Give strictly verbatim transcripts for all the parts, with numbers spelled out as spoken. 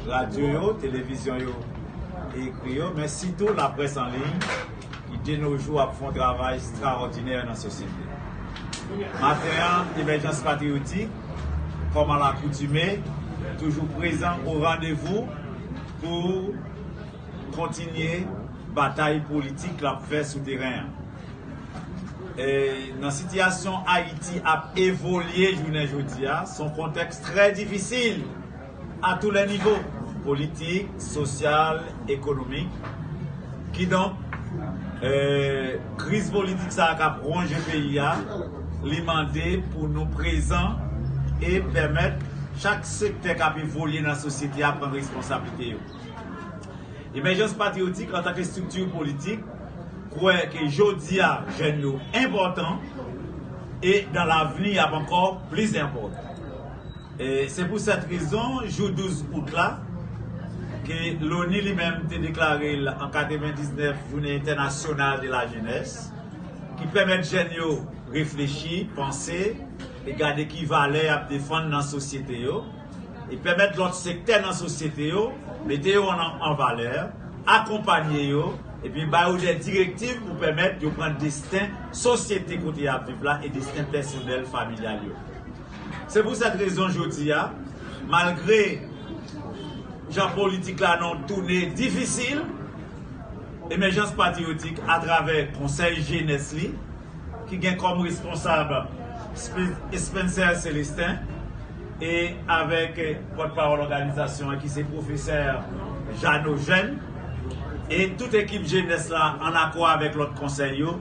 radyo yo, televizyon yo, ekri yo, men sitou laprès an liy ki de nos jours ap fè yon travay ekstraòdinè nan sosyete. Maten an, Emèjans Patriyotik, kòm alakoutime, toujou prezan o randevou pou kontinye batay politik l ap fè sou teren an. E nan sitiyasyon Ayiti ap evolye jounen jodi a, se yon kontèks trè difisil a tous les niveaux, politik, sosyal, ekonomik. Kidonk, e, kriz politik sa a k ap wonje peyi a, li mande pou nou prezan e pèmèt chak sektè k ap evolye nan sosyete a pran responsablite yo. Emèjans Patriyotik, antanke estrikti politik, kwè ke jodi a, jèn yo enpòtan e dans l'avenir, y ap ankò plis enpòtan. E se pou sèt rezon, jou douz out la, ke loni li menm te deklare l an katrevendiznèf Jounen Entènasyonal de la Jenès, ki pèmèt jèn yo reflechi, panse, e gade ki valè y ap defann nan sosyete yo, e pèmèt lòt sektè nan sosyete yo mete yo an, an valè, akonpanye yo, epi ba yo de direktiv pou pèmèt yo pran desten sosyete kote y ap viv la e desten pèsonèl, familyal yo. Se pou sèt rezon jodi a, malgre jan politik la nan tounen difisil, Emèjans Patriyotik, atravè Konsèy Jenès li, ki gen kòm responsab Spe-, Spencer Célestin, e avèk, eh, pòtpawòl òganizasyon an, ki se pwofesè Jeannot Jeune, e tout ekip jenès la, an akò avèk lòt konsèy yo,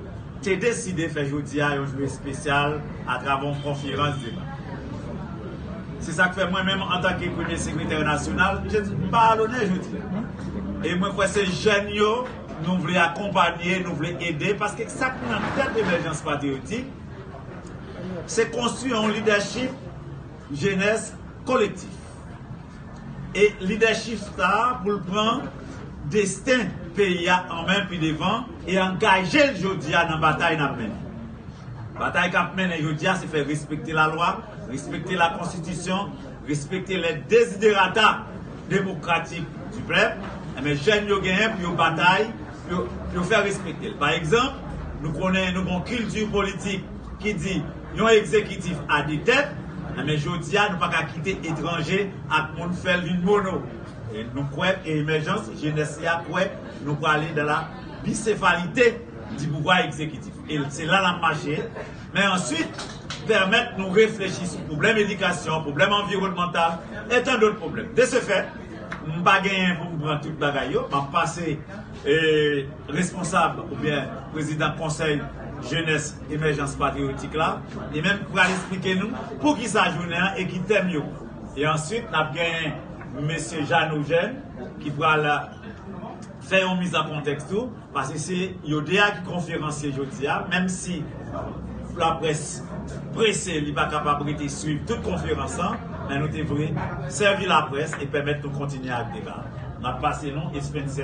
te deside fè jodi a yon jou espesyal atravè yon konferans deba. Se sa k fè mwen menm, antanke premye sekretè nasyonal, je di, m pa alonè jodi a. E mwen kwè se jèn yo nou vle akonpanye, nou vle ede, paske sa k nan tèt Emèjans Patriyotik, se konstwi yon lidèchip jenès kolektif. E lidèchip sa a, pou l pran desten peyi a an men pi devan e angaje l jodi a nan batay n ap mennen. Batay k ap mennen jodi a, se fè respekte lalwa, respekte lakonstitisyon, respekte les desiderata demokratik du pèp. Enben, jèn yo genyen pou yo batay, pou yo, pou yo fè respekte l. Pa egzanp, nou konnen nou gen yon kilti politik ki di yon egzekitif a de tèt, enben, jodi a, nou pa ka kite etranje ak moun fè l vin mono. E nou kwè, e Emèjans, jenès li a kwè, nou prale dans la bicéphalité du pouvoir exécutif. E se la n ap mache. Men answit, pèmèt nou reflechi sou pwoblèm edikasyon, pwoblèm anviwònmantal, e tan dòt pwoblèm. De ce fait, m pa genyen pou m pran tout bagay yo, m ap pase, e, responsab oubyen prezidan Konsèy Jenès Emèjans Patriyotik la, li menm ki pral esplike nou poukisa jounen an e ki tèm yo. E answit, n ap genyen mesye Jeannot Jeune ki pral fè yon miz an kontèks tou, paske se yo de a ki konferansye jodi a, menm si laprès prese, li pa kapab rete swiv tout konferans lan, men nou te vle sèvi laprès e pèmèt nou kontinye ak deba. N ap pase nou e Spencer.